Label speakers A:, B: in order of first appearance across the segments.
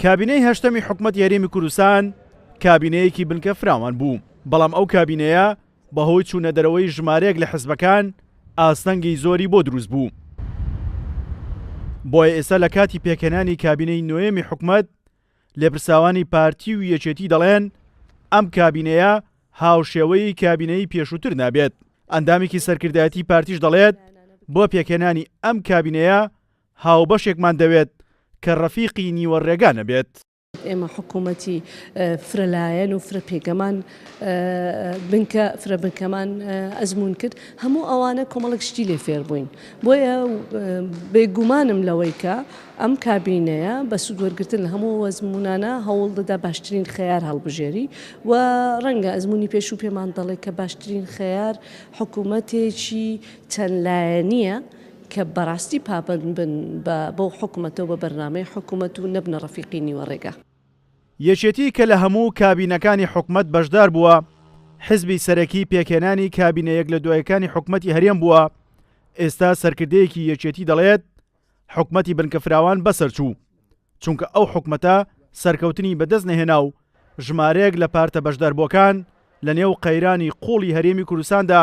A: کابینەی هەشتەمی حکومەتی هەرێمی کوردستان کابینەیەکی بنکە فراوان بوو، بەڵام ئەو کابینەیە بەهۆی چوونە دەرەوەی ژمارەیەک لە حزبەکان ئاستەنگی زۆری بۆ دروست بوو. بۆیە ئێستا لە کاتی پێکهێنانی کابینەی نۆیەمی حکومەت لێپرسراوانی پارتی و یەکێتی دەڵێن ئەم کابینەیە هاوشێوەی کابینەی پێشووتر نابێت. ئەندامێکی سەرکردایەتی پارتیش دەڵێت بۆ پێکهێنانی ئەم کابینەیە هاوبەشێکمان دەوێت کە ڕەفیقی نیوە ڕێگا نەبێت.
B: ئێمە حکوومەتی فرەلایەن و فرە پێگەمان بنکە فرە بنکەمان ئەزموون کرد، هەموو ئەوانە کۆمەڵێک شتی لێ فێر بووین. بۆیە بێگومانم لەوەی کە ئەم کابینەیە بە سوود وەرگرتن لە هەموو ئەو ئەزموونانە هەوڵ دەدا باشترین خەیار هەڵبژێری و ڕەنگە ئەزموونی پێشوو پێمان دەڵێ کە باشترین خەیار حکوومەتێکی چەند لایەنییە کە بەڕاستی پابەند بن بە بەو حکومەتە و بە بەرنامەی حکومەت و نەبنە ڕەفیقی نیوە ڕێگا.
A: یەکێتی کە لە هەموو کابینەکانی حکومەت بەشدار بووە، حزبی سەرەکی پێکهێنانی کابینە یەک لە دوایەکانی حکومەتی هەرێم بووە، ئێستا سەرکردەیەکی یەکێتی دەڵێت حکومەتی بنکەفراوان بەسەرچوو، چونکە ئەو حکومەتە سەرکەوتنی بەدەست نەهێنا و ژمارەیەک لە پارتە بەشداربووەکان لەنێو قەیرانی قووڵی هەرێمی کوردستاندا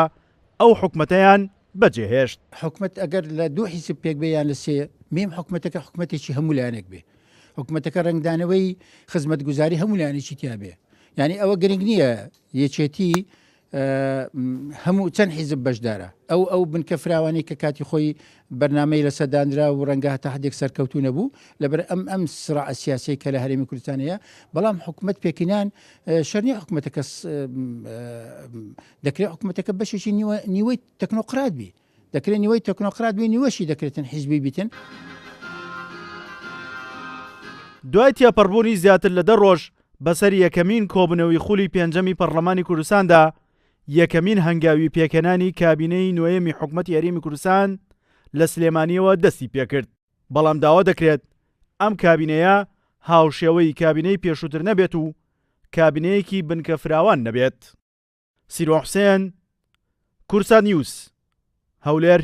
A: ئەو حکومەتەیان بەجێهێشت.
C: حکومەت ئەگەر لە دوو حیزب پێک بێ یان لە سێ، میم حکومەتەکە حکومەتێکی هەموو لایەنێک بێ. حکومەتەکە ڕەنگدانەوەی خزمەتگوزاری هەموو لایەنێکی تیا بێ. یانی ئەوە گرنگ نییە یەکێتی هەموو چەند حیزب بەشدارە. ئەو ئەو بنکە فراوانەی کە کاتی خۆی بەرنامەی لەسەر دانرا و ڕەنگە هەتا حدێک سەرکەوتوو نەبوو لەبەر ئەم ئەم سراع سیاسەی کە لە هەرێمی کوردستان هەیە، بەڵام حکومەت پێکهێنان شەر نییە حکومەتەکە دەکرێت حکومەتەکە بەشێکی نیوەی تەکنۆقرات بی دەکرێت نیوەی تەکنۆقرات بی نیوەشی دەکرێتن حیزبی بیتن.
A: دوای تێپەڕبوونی زیاتر لە دە ڕۆژ بەسەر یەکەمین کۆبوونەوەی خولی پێنجەمی پەڕلەمانی کوردستاندا، یەکەمین هەنگاوی پێکهێنانی کابینەی نۆیەمی حکومەتی هەرێمی کوردستان لە سلێمانییەوە دەستی پێکرد، بەڵام داوا دەکرێت ئەم کابینەیە هاوشێوەی کابینەی پێشووتر نەبێت و کابینەیەکی بنکە فراوان نەبێت. سیروان حوسێن، کوردسات نیوز، هەولێر.